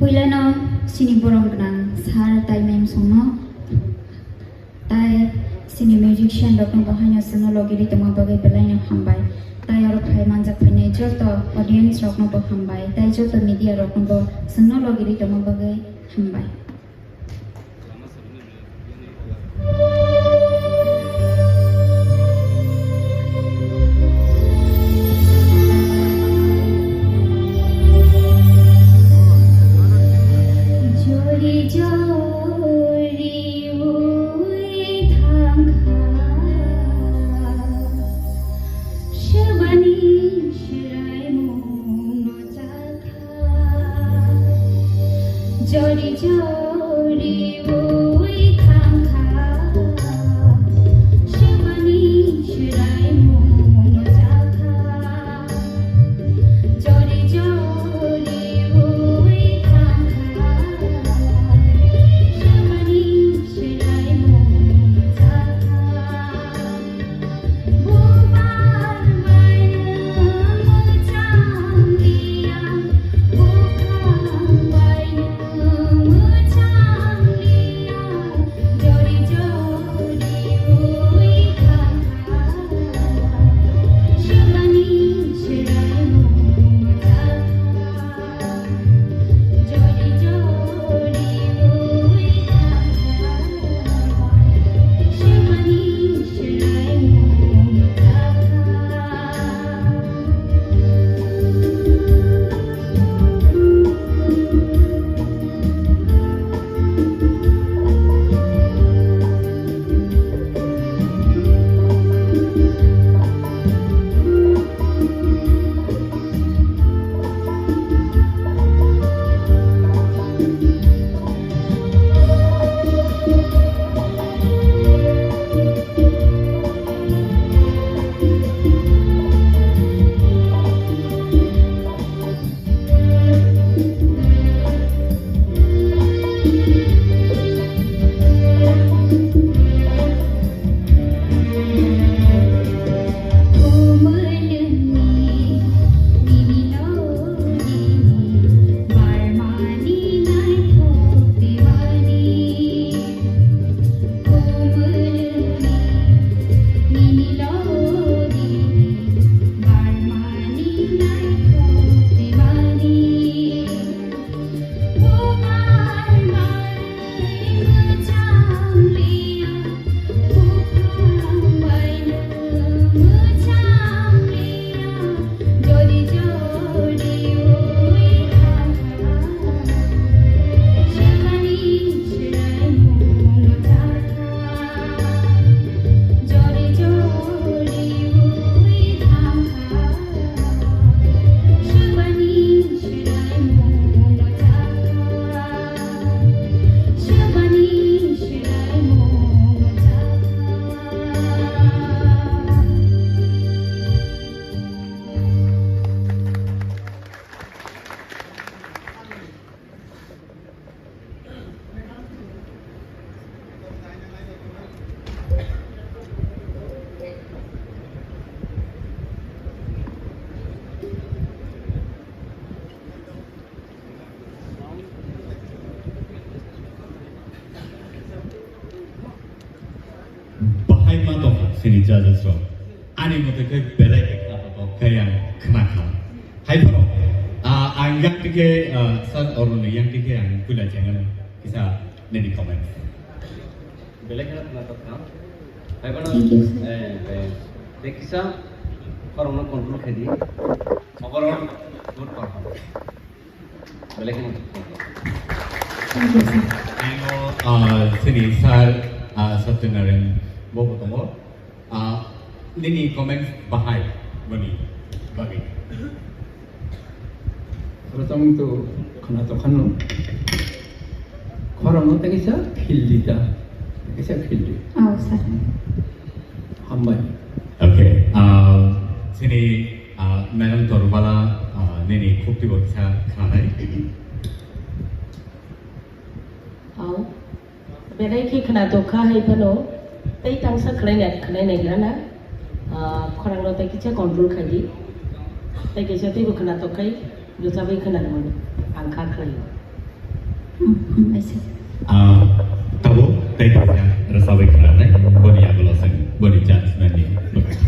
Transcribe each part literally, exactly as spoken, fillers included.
Puilano chini borom gwnang sir tai ma'am songno, tai chini musician rokno bo haino chwngno logi ri tongma bagwi belai no hambai. Tai oro phai manjak phainai joto audience rokno bo hambai, tai joto media rokno bo chwngno logi ri tongma bagwi hambai. Jori jori ui thangkha, swbani swrai mungno chakha. Jori jori ui thangkha, swbani swrai mungno chakha. Jori jori ui thangkha, swbani swrai mungno chakha. Bahai ma tongkha chini judges rok. Ani mote khe belai khe khna tongkha khe ang khna kha. Hai phano, ah, ang yang tikhe, ah, sir Arun ni yang tikhe ang puila chengano kisa nini comment. Belai kheno khna tongkha. Hai phano, Thank you, sir. Eh, eh, tei kisa khorokno control khai di. Overall good performance. Belai kheno. Thank you, sir. Ang o, ah, chini sir, ah, Satyanarayan bo bo tongo. Ah, nini comments bahai boni bagwi. Prothom to khna to khano. Khorokno tei kisa feel di ta. Kisa feel di. Oh, sir. Hambai. Okay. Ah, chini, ah, Madam Torubala, ah, nini khukti bo kisa khnanai. Au. Belai khe khna tongkha hai phano. Tei tangsa khlai nai, khlai nai gra na. Ah, khorang no tei kisa control khai di. Tei kisa tei bo khna tongkhai, rwchabwi khna rwmani ang kha khlai. Hambai se. Ah, tabuk tei kaisa rwchapwi khwnanai, boni yagulo chwng boni judgment ni bwkha.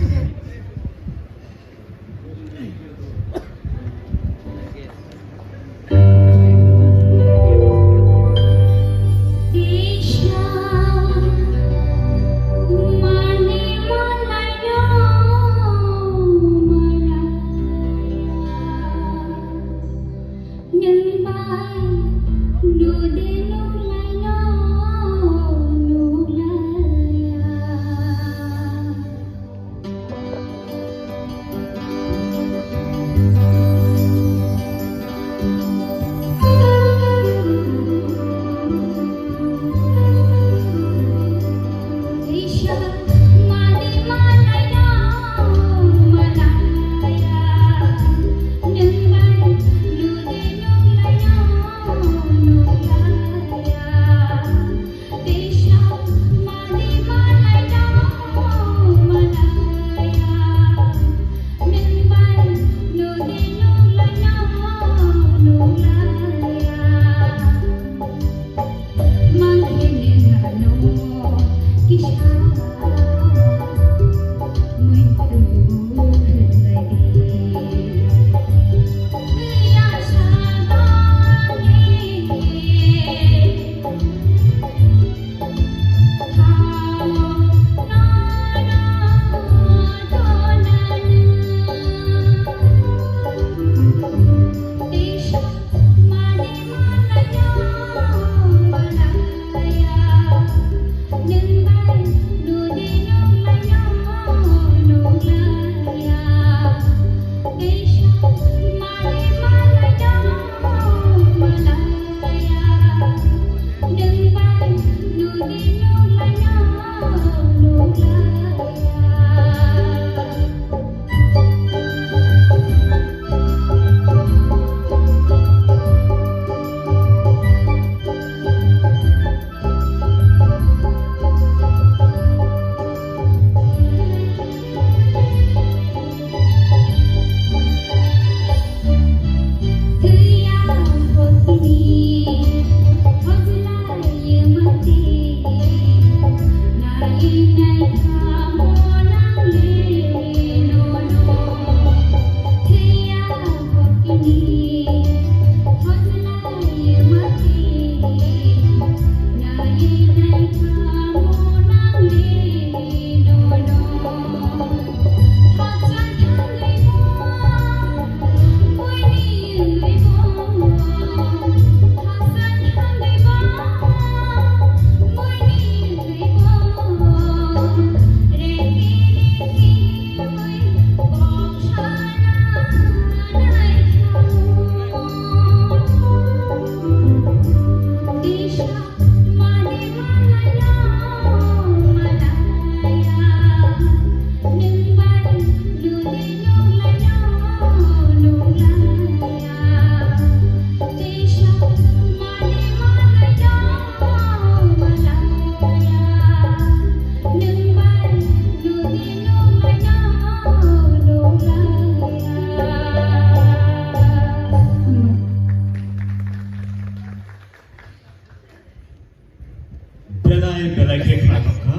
Belai belai khe khna tongkha.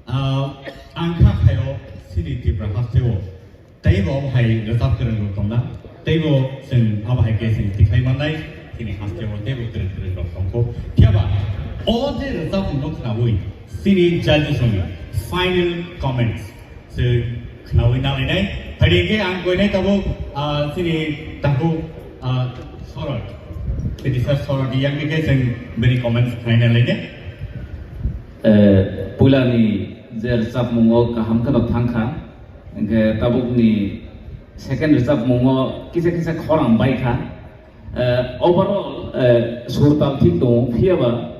Ah, ang kha khaio chini Tripura hasteo. Teibo omo hai rwchap kwrwng rok tongna. Teibo chwng abo hai khe chwng tikhlai mannai. Chini hasteo teibo kwrwng kwrwng rok tongkho. Phiyaba o je rwchapmung no khnaui chini judges ni final comments. Chwng khnaui nalainai. Phaidi khe ang koinai tabuk, ah, chini takhuk, ah, Sorot. Chini sir Sorot ni yakni khe chwng bini comments khnai nalainai. Eh, puilani je rwchapmungo kaham kheno thangkha. Hwnkhe tabukni second rwchapmungo kisa kisa khorang baikha. Eh, overall, eh, sur tal thik tongo, phiyaba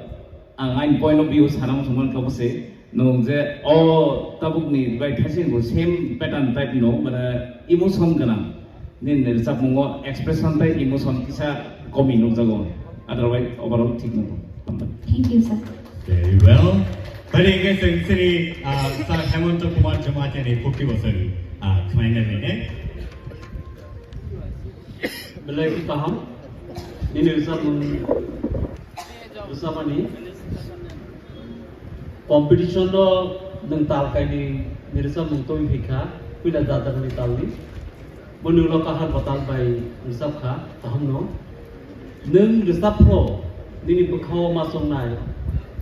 ang aini point of view sana muchung mankha bwse. Nwng je o tabukni bai thaisingo same pattern type no, mane emotion gwnang. Nini rwchapmungo expression tei emotion kisa komi nukjago. Otherwise, overall thik nukgo. Hambai. Thank you, sir. Very well. Phaidi hwnkhe chwng chini, ah, Sir Hemanta Kumar Jamatia ni fifty bosor, ah, khwlaina lainai. Belai khe kaham. Nini rwchapmung Rwchapmani competition no nwng tal kainwi ni rwchapmung twi phaikha, puila Dadagni talni. Boni ulo Kahar Batal bai rwchapkha, kahamno. Nwng rwchapphro nini bwkhao ma chongnai,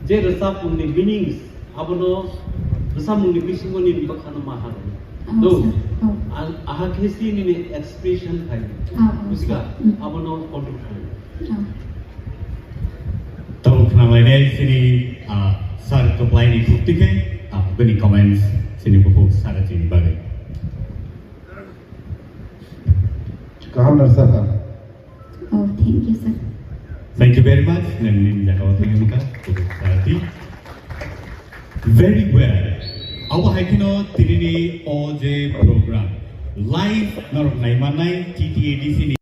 je rwchapmungni meanings, abono rwchapmungni bisingo nini bwkhano ma harwi. Oh, no. Sir. Oh. Ang, aha khe si nini expression khai. Ah, oh, bujiga, sir. Mm. Abono control khai. Oh. Tabuk khna lainai sini, ah, sir kwplaini phukti khe, ah, bini comments sini bukhuk sir chini bagwi. Kaham na sir. Oh, thank you, sir. Thank you very much. Nang nini jaga o thank you ka. Very well. Abo hai kheno tinini o je program live norok naimanai T T A D C ni